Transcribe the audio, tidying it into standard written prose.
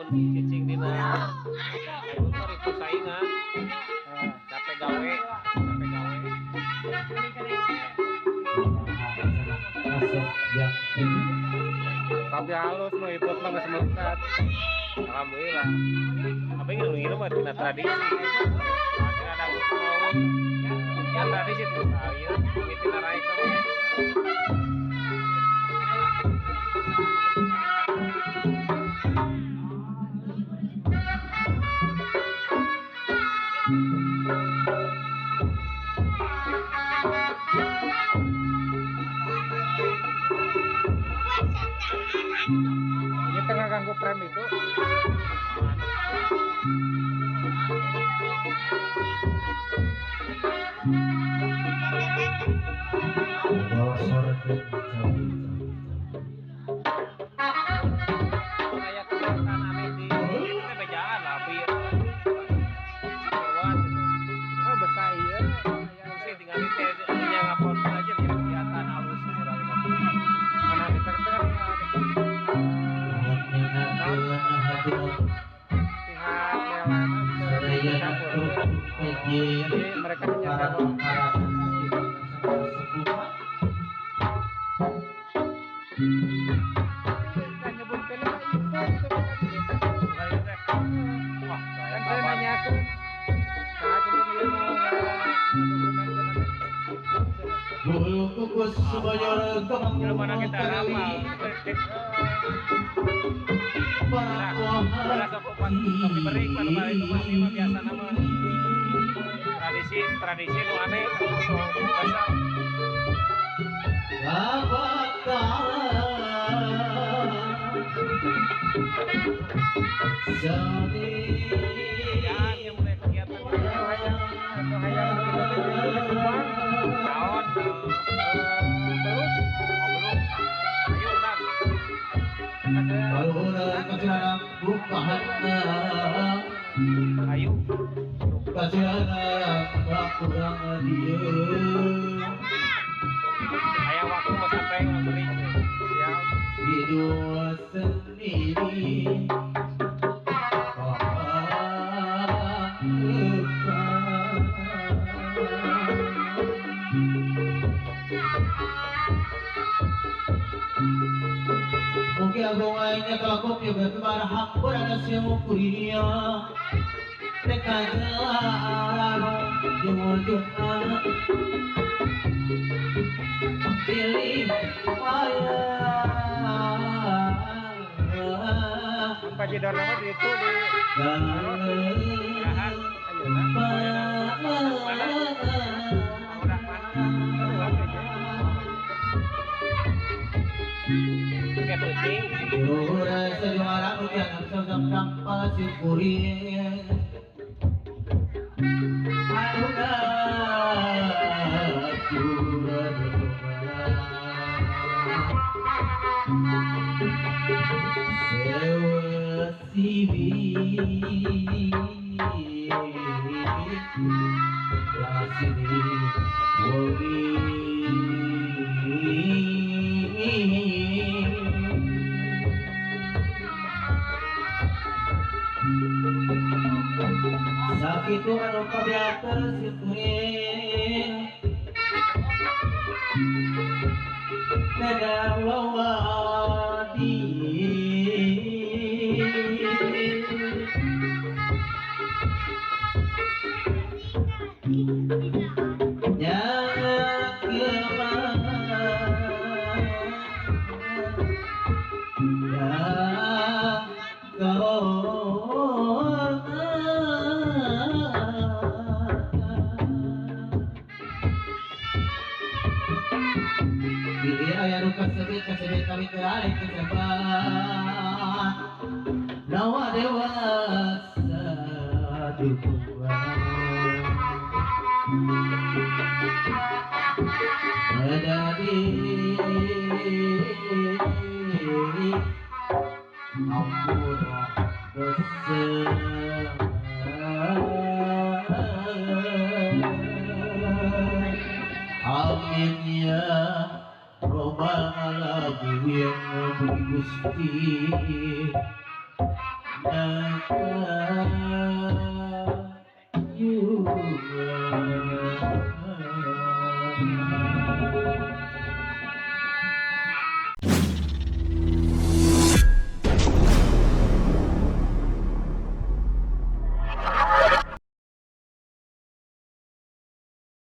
Cicing dina ayeuna mah ripuh saingan. Capek gawe, capek gawe. Tapi halus nu ikut mah geus melesat. Alhamdulillah. Apa yang ngilu mah tina tradisi. Tina dangdut mah ya tradisi tuh ieu tina raik mah. Ini tengah ganggu frame itu. Aya kegiatan aneh di itu teh bejaan lah abi. Lewat gitu. Oh, besar ieu. Sih tinggal teh nya ngapon aja di kegiatan alus urang teh. Mana di tengah pihak Melana campur. Jadi mereka hanya sewa. Kita nyebutkan itu Bukan itu teh. Wah, kan saya nanyakan saat ini dia mau ngadokumenkeun. Jelema kita rapal. Nah, sok kopi bering pada itu mah ieu mah biasa nama. Tradisi tradisi nu aneh sok biasa. Ya, ieu mulai kegiatan Hayang naon belum. Oh belum. Ayo undang. Ayo. Aya waktu mah sampai urang beri. Siap. Hidup sendiri. Mungkin agongannya kalau kopi berkemar hak berada siapa mereka jalan jujurna pilih Pak Jidor mah di itu di Irahan. Ayeuna. Mana? Urang mana? Oke, penting. Sakitu anu kabiater syukurin Nada wawadi Ya Nawa dewasa Amin ya Robbal alamin Gusti Yuga.